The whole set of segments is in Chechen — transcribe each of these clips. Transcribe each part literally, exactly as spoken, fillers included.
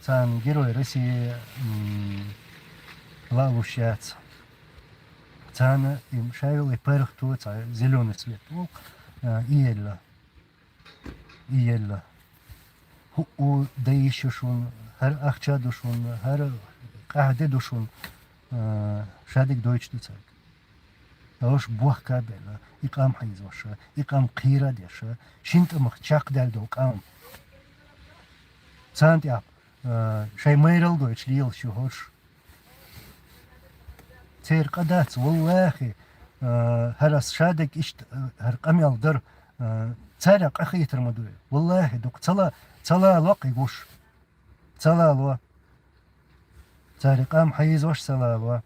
Царна Герой России, м, лаалуш яц. Царна им шайолу и паргӀато цхьа зелёный цвет волу, а, и елла. И елла. ХӀуъу дан йиш ю шуна, хӀара ахча ду шуна, хӀара къахьде ду шуна, а, шадерг дойтуш ду цаьрга. Ош бохка а белла, и къам хьийзош, и къам кхийра а деш, шина тӀамах чекхдаьлла долу къам. Царна тӀехь, а, шайн майралла гойтуш лелаш ю хӀорш. Церан къа дац, валлахӀи, а, хӀара ас шадерг иштта, а, хӀара къамел дара, а, цаьрга къа хетар ма ду. ВаллахӀи, дукха ца ла-, ца лало кхин гуш. Ца лало. Цара и къам хьийзош ца лало.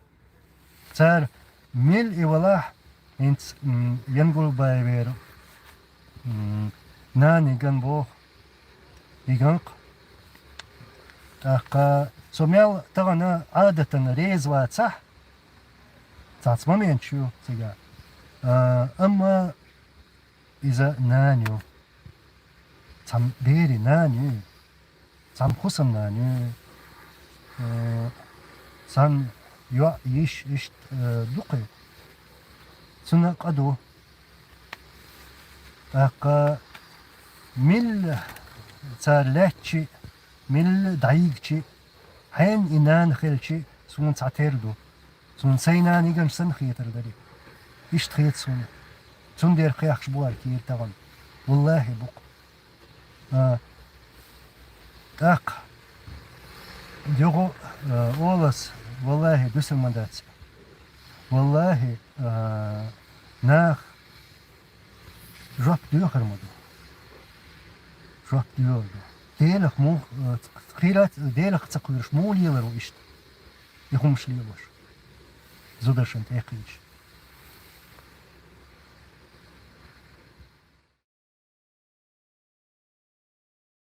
Цара мила и валахь, хӀинца, м, Янгулбаевера, м, нана йигна боху. Йигна-кх. ТӀаккха со мел тахана Ӏадатана реза вацахь, цхьацца моменташ ю цигахь. А, амма иза нана ю. Цхьана берийн нана ю. Цхьана хӀусамнана ю. Э, цхьана йоӀ, йиш, иштта, э, ду кхин. Цунна къа ду. ТӀаккха милла цара лаьттачи, милла дӀайигчи, хьенан и нана хилчи, суна цхьатерра ду. Суна сайн нана йигна санна хетар дара. Иштта хета суна. Цундела кхехкаш бу хӀара кийра тахана. ВаллахӀи, бу-кх. А, тӀаккха юха, а, олу ас, валлахӀи, дуьсур ма дац. ВаллахӀи, а, нах жоп доьхур ма ду. Жоп доьхур ду. Делах муха, а, кхийра, Делах ца кхоьруш муха лелар ву иштта? И хӀумаш лелош. Зударшна тӀе а кхийдаш.